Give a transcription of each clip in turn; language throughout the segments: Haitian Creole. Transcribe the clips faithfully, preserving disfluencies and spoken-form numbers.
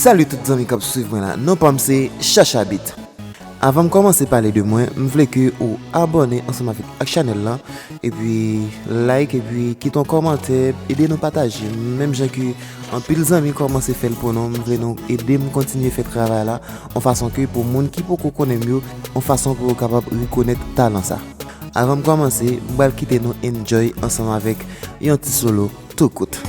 Salut tout zanmi k ap swiv mwen la, non pa m se Chacha Beat. Avan m kòmanse pale de mwen, m vle ke ou abòne ansanm avèk ak chanèl lan, epi like, epi kite yon kòmantè, ede nou pataje, menm jan ke anpil zanmi kòmanse fè l pou nou, m vle nou ede m kontinye fè travay la, yon fason ke pou moun ki poko konnen m yo, yon fason pou yo kapab rekonèt talan sa. Avan m kòmanse, m pral kite nou enjoy ansanm avèk yon ti solo tou kout.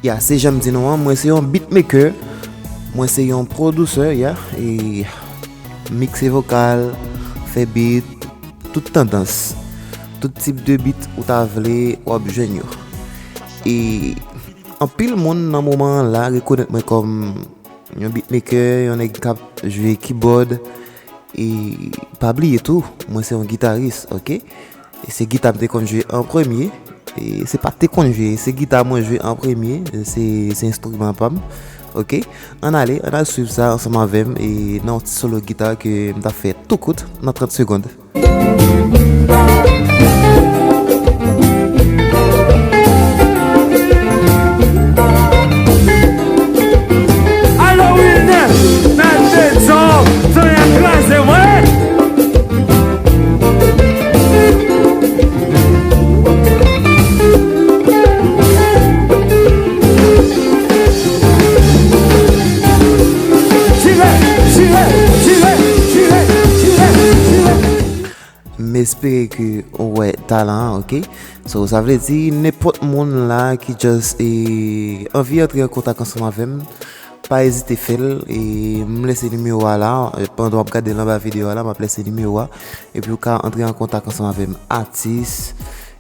Ya, se jan m di nou an, mwen se yon beatmaker, mwen se yon producer, ya, e mikse vokal, fè beat, tout tandans, tout tip de beat ou ta vle, w ap jwenn yo. E anpil moun nan moman an la rekonèt mwen kòm yon beatmaker, yon nèg k ap jwe keyboard. E pa bliye tou, mwen se yon gitaris, oke? E se gita m te konn jwe an premye. E se pa te konn jwe, se gita mwen jwe an premye. Se, se enstriman pa m, oke? Ann ale, ann al swiv sa ansanm avè m e nan yon ti solo gita ke m t ap fè tou kout nan trant segonn. Alo Wilner, mete son, son an kraze mwen. Tire, tire, tire, tire, tire, tire, tire. M espere ke ou wè talan an, oke? So, sa vle di, nenpòt moun la ki just, e, anvi antre an kontak ansanm avè m, pa ezite fè l. E m lese nimewo a la, e, pandan w ap gade l anba videyo a la, m ap lese nimewo a. Epi ou ka antre an kontak ansanm avè m, atis,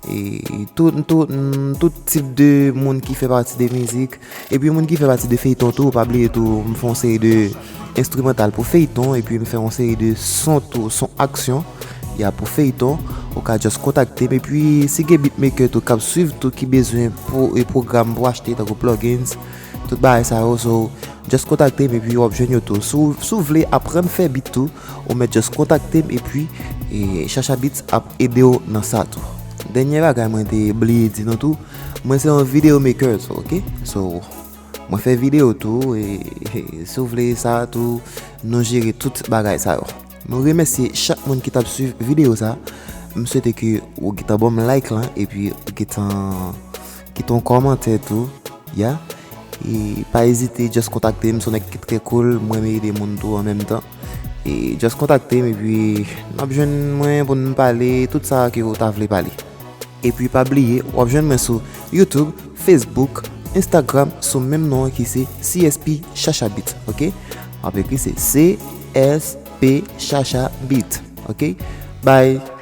e tout, tout, tout tip de moun ki fè pati de mizik. Epi moun ki fè pati de feyton tou, pa bliye tou, m fè yon seri de enstrimantal pou feyton, epi m fè yon seri de son tou, son aksyon, ya, pou feyton. Ou ka just kontakte m, epi si gen beatmaker tou k ap swiv tou ki bezwen pou, e pwogram pou achte, tankou plugins, tout bagay sa yo, so, just kontakte m, epi w ap jwenn yo tou. Si w, si w vle aprann fè beat tou, ou mèt just kontakte m, epi, e, Chacha Beats ap ede w nan sa tou. Dènye bagay mwen te bliye di nou tou, mwen se yon video maker, so, oke? So, mwen fè videyo tou, e, e, si w vle sa tou, nou jere tout bagay sa yo. Mwen remèsye chak moun ki t ap swiv videyo sa. M swete ke ou gentan ban m like lan, epi ou gentan kite yon kòmantè tou, ya. E pa ezite, just kontakte m, se yon nèg ki trè cool, mwen renmen ede moun tou an menm tan. E just kontakte m, epi n ap jwenn mwen pou n pale tout sa ke ou ta vle pale. Epi pa bliye, w ap jwenn mwen sou YouTube, Facebook, Instagram, sou menm non an ki se C S P Chacha Beat, oke? W ap ekri se C S P Chacha Beat, oke? Bye!